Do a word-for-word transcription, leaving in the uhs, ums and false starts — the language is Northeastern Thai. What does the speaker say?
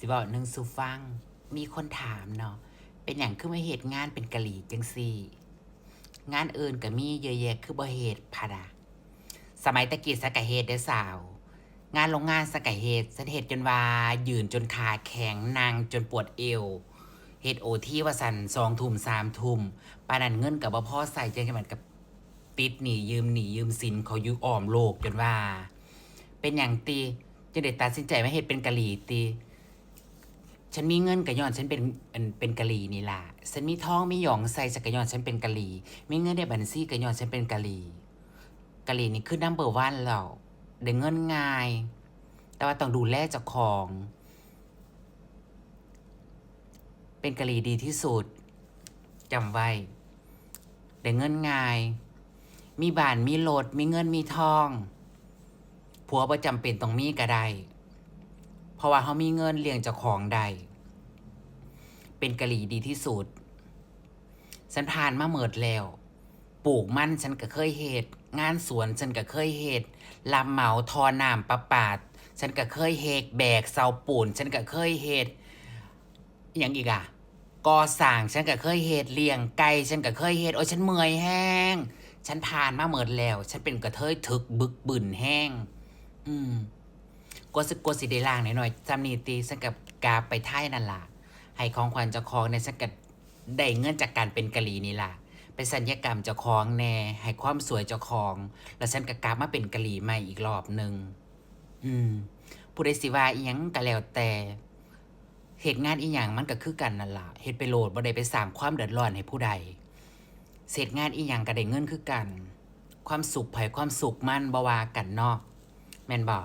สิเว้าหนึ่งสู่ฟัง มีคนถามเนาะ เป็นหยังคือมาเฮ็ดงานเป็นกะหรี่จั่งซี้ งานอื่นก็มีเยอะแยะ คือบ่เฮ็ด พะนะ สมัยแต่กี้ซั้นก็เฮ็ดเด้อสาว งานโรงงานซั้นก็เฮ็ด ซั้นเฮ็ดจนว่ายืนจนขาแข็ง นั่งจนปวดเอว เฮ็ดโอทีว่าซั้น สองทุ่ม สามทุ่ม ปานนั้นเงินก็บ่พอใช้ จั่งซี้มันก็ติดหนี้ยืมหนี้ยืมสินเขาอยู่อ้อมโลก จนว่า เป็นหยังติ จั่งได้ตัดสินใจมาเฮ็ดเป็นกะหรี่ติ ฉันมีเงินก็ย้อนฉันเป็น อัน เป็นกะหรี่นี่ล่ะ ฉันมีทองมีหยองใส่ ฉันก็ย้อนฉันเป็นกะหรี่ มีเงินในบัญชีก็ย้อนฉันเป็นกะหรี่ กะหรี่นี่คือ number one แล้ว ได้เงินง่าย แต่ว่าต้องดูแลเจ้าของ เป็นกะหรี่ดีที่สุด จำไว้ ได้เงินง่าย มีบ้านมีรถ มีเงินมีทอง ผัวบ่จำเป็นต้องมีก็ได้ เพราะว่าเฮามีเงินเลี้ยงเจ้าของได้ เป็นกะหรี่ดีที่สุด ฉันผ่านมาหมดแล้ว ปลูกมันฉันก็เคยเฮ็ด งานสวนฉันก็เคยเฮ็ด รับเหมาท่อน้ำประปา ฉันก็เคยเฮ็ด แบกเสาปูน ฉันก็เคยเฮ็ด อิหยังอีกอะ ก่อสร้างฉันก็เคยเฮ็ด เลี้ยงไก่ฉันก็เคยเฮ็ด โอ้ย ฉันเมื่อยแฮง ฉันผ่านมาหมดแล้ว ฉันเป็นกระเทยถึกบึกบึนแฮง อืม กว่าสิ กว่าสิได้ล่างน้อยๆ ส่ำนี้ติ ฉันก็กลับไปไทยนั่นล่ะ ให้ของขวัญเจ้าของแหน่ ฉันก็ได้เงินจากการเป็นกะหรี่นี่ล่ะ ไปศัลยกรรมเจ้าของแหน่ ให้ความสวยเจ้าของ แล้วฉันก็กลับมาเป็นกะหรี่ใหม่อีกรอบหนึ่ง อืม ผู้ใดสิว่าอิหยังก็แล้วแต่ เฮ็ดงานอิหยังมันก็คือกันนั่นล่ะ เฮ็ดไปโลด บ่ได้ไปสร้างความเดือดร้อนให้ผู้ใด เฮ็ดงานอิหยังก็ได้เงินคือกัน ความสุขไผความสุขมัน บ่ว่ากันเนาะ แม่นบ่